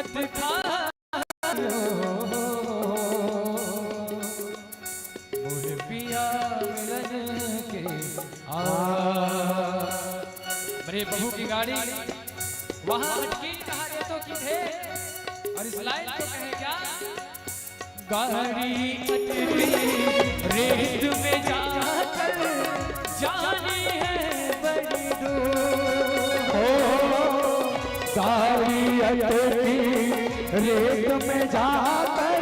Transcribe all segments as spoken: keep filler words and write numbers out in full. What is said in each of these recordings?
खायो मोर पिया मिलन के आ। मेरे बहू की गाड़ी वहां अटकी कहा रे तो किधे, और इस लाइन को कहे क्या? गाड़ी अटकी रेत में जाकर जानी है बड़ी दूर। हो, गाड़ी अटकी रेत में जाकर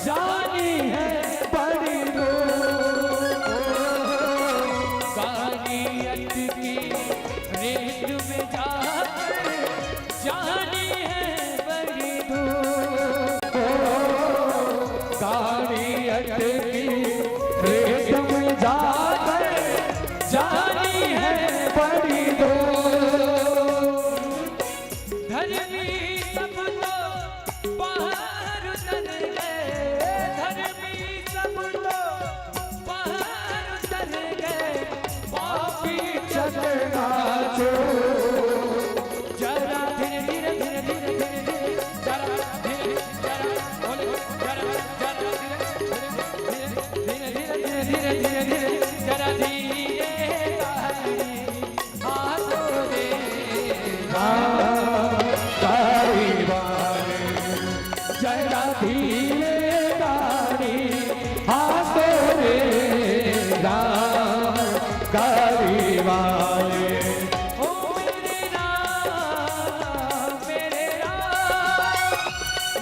जानी है बड़ी दूर। गाड़ी अटकी रेत में जाकर जानी है बड़ी दूर। हो, गाड़ी अटकी रेत में जाकर जानी है बड़ी दूर। धर्मी सब तो बाहर उतर गए, धर्मी सब तो बाहर उतर गए, पापी चकनाचूर। जरा धीरे धीरे धीरे धीरे धीरे धीरे, जरा धीरे जरा बोले, जरा जरा धीरे धीरे धीरे धीरे धीरे धीरे धीरे धीरे, जरा धीरे गाड़ी। हाँ तो रे राम गाड़ी वाले, जरा धीरे गाड़ी। हाँ तो रे राम गाड़ी वाले। ओ मेरे राम, मेरे राम,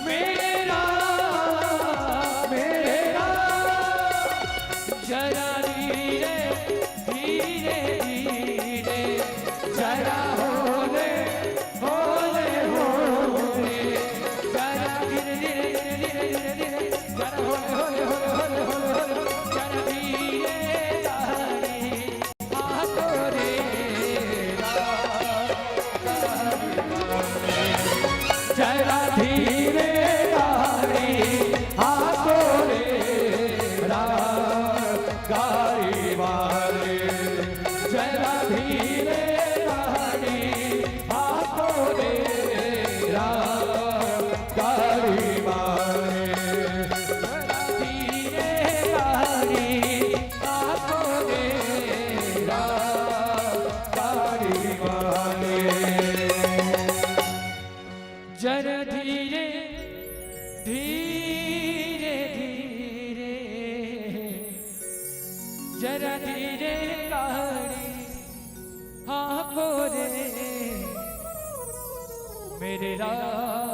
मेरे राम, मेरे राम, जरा धीरे धीरे धीरे, जरा होले होले होले, जरा धीरे धीरे धीरे धीरे धीरे धीरे, जरा होले होले होले होले होले होले, जरा धीरे गाड़ी। हाँ तो रे राम, जरा धीरे गाड़ी। हाँ तो रे राम गाड़ी वाले, जरा धीरे गाड़ी। हाँ तो रे राम गाड़ी वाले, जरा धीरे गाड़ी। हाँ तो रे राम गाड़ी वाले। जरा धीरे धीरे धीरे, जरा धीरे गाड़ी हाँको रे मेरे राम।